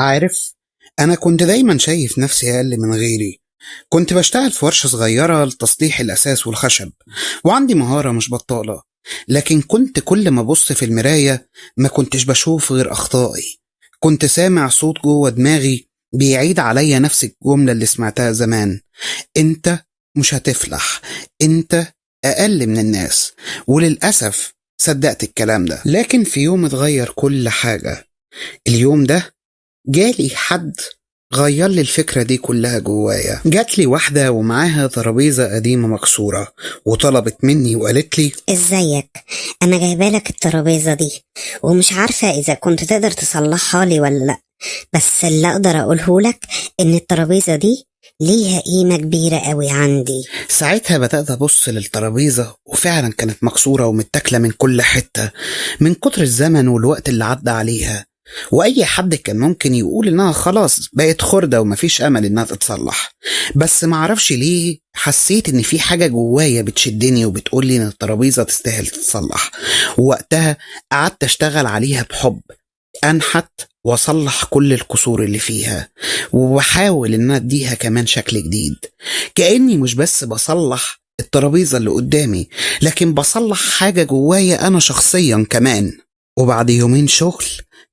عارف، أنا كنت دايما شايف نفسي أقل من غيري. كنت بشتغل في ورشة صغيرة لتصليح الأساس والخشب، وعندي مهارة مش بطالة، لكن كنت كل ما أبص في المراية ما كنتش بشوف غير أخطائي. كنت سامع صوت جوه دماغي بيعيد عليا نفس الجملة اللي سمعتها زمان: أنت مش هتفلح، أنت أقل من الناس. وللأسف صدقت الكلام ده. لكن في يوم اتغير كل حاجة. اليوم ده جالي حد غير لي الفكرة دي كلها جوايا. جات لي واحدة ومعاها ترابيزة قديمة مكسورة، وطلبت مني وقالت لي: ازيك، انا جايبالك الترابيزة دي ومش عارفة اذا كنت تقدر تصلحها لي ولا لا، بس اللي اقدر اقوله لك ان الترابيزة دي ليها قيمة كبيرة قوي عندي. ساعتها بدأت أبص للترابيزة، وفعلا كانت مكسورة ومتاكلة من كل حتة من كتر الزمن والوقت اللي عدى عليها، وأي حد كان ممكن يقول إنها خلاص بقت خردة ومفيش أمل إنها تتصلح. بس معرفش ليه حسيت إن في حاجة جوايا بتشدني وبتقولي إن الترابيزة تستاهل تتصلح. ووقتها قعدت أشتغل عليها بحب، أنحت وأصلح كل الكسور اللي فيها، وبحاول إن أديها كمان شكل جديد. كأني مش بس بصلح الترابيزة اللي قدامي، لكن بصلح حاجة جوايا أنا شخصيا كمان. وبعد يومين شغل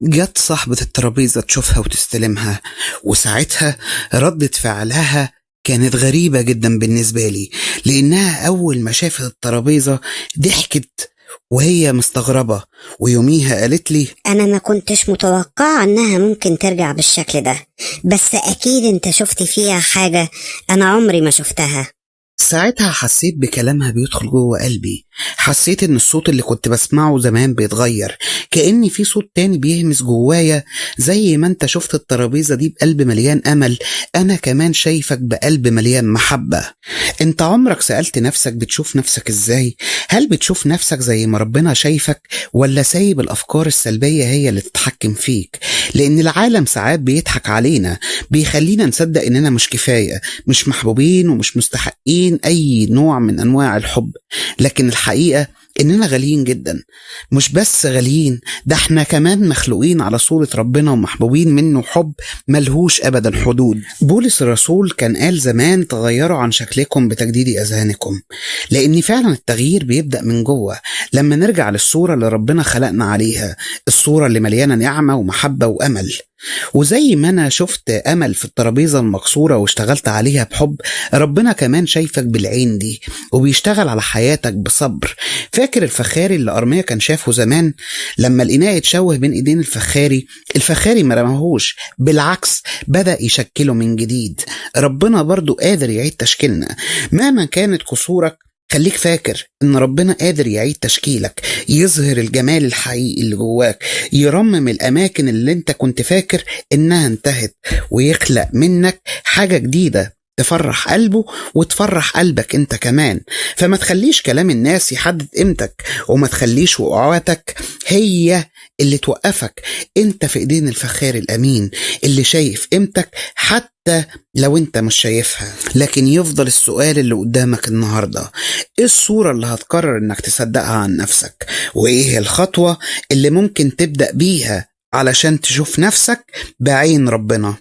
جت صاحبة الترابيزة تشوفها وتستلمها، وساعتها ردة فعلها كانت غريبة جدا بالنسبة لي، لأنها أول ما شافت الترابيزة ضحكت وهي مستغربة، ويوميها قالت لي: أنا ما كنتش متوقعة أنها ممكن ترجع بالشكل ده، بس أكيد أنت شفت فيها حاجة أنا عمري ما شفتها. ساعتها حسيت بكلامها بيدخل جوه قلبي، حسيت ان الصوت اللي كنت بسمعه زمان بيتغير، كأن في صوت تاني بيهمس جوايا: زي ما انت شفت الترابيزة دي بقلب مليان امل، انا كمان شايفك بقلب مليان محبة. انت عمرك سألت نفسك بتشوف نفسك ازاي؟ هل بتشوف نفسك زي ما ربنا شايفك، ولا سايب الافكار السلبية هي اللي تتحكم فيك؟ لان العالم ساعات بيضحك علينا، بيخلينا نصدق اننا مش كفاية، مش محبوبين، ومش مستحقين اي نوع من انواع الحب. لكن الحقيقة اننا غاليين جدا، مش بس غاليين، ده احنا كمان مخلوقين على صورة ربنا ومحبوبين منه حب ملهوش ابدا حدود. بولس الرسول كان قال زمان: تغيروا عن شكلكم بتجديد اذهانكم، لان فعلا التغيير بيبدأ من جوه، لما نرجع للصورة اللي ربنا خلقنا عليها، الصورة اللي مليانة نعمة ومحبة وامل. وزي ما انا شفت امل في الترابيزة المكسورة واشتغلت عليها بحب، ربنا كمان شايفك بالعين دي وبيشتغل على حياتك بصبر. فاكر الفخاري اللي أرميا كان شافه زمان؟ لما الإناء اتشوه بين ايدين الفخاري، الفخاري ما رماهوش، بالعكس بدأ يشكله من جديد. ربنا برضو قادر يعيد تشكيلنا مهما كانت كسورك. خليك فاكر ان ربنا قادر يعيد تشكيلك، يظهر الجمال الحقيقي اللي جواك، يرمم الاماكن اللي انت كنت فاكر انها انتهت، ويخلق منك حاجة جديدة تفرح قلبه وتفرح قلبك انت كمان. فما تخليش كلام الناس يحدد قيمتك، وما تخليش وقعاتك هي اللي توقفك. انت في ايدين الفخار الامين اللي شايف قيمتك حتى لو انت مش شايفها. لكن يفضل السؤال اللي قدامك النهاردة: ايه الصورة اللي هتقرر انك تصدقها عن نفسك؟ وايه الخطوة اللي ممكن تبدأ بيها علشان تشوف نفسك بعين ربنا؟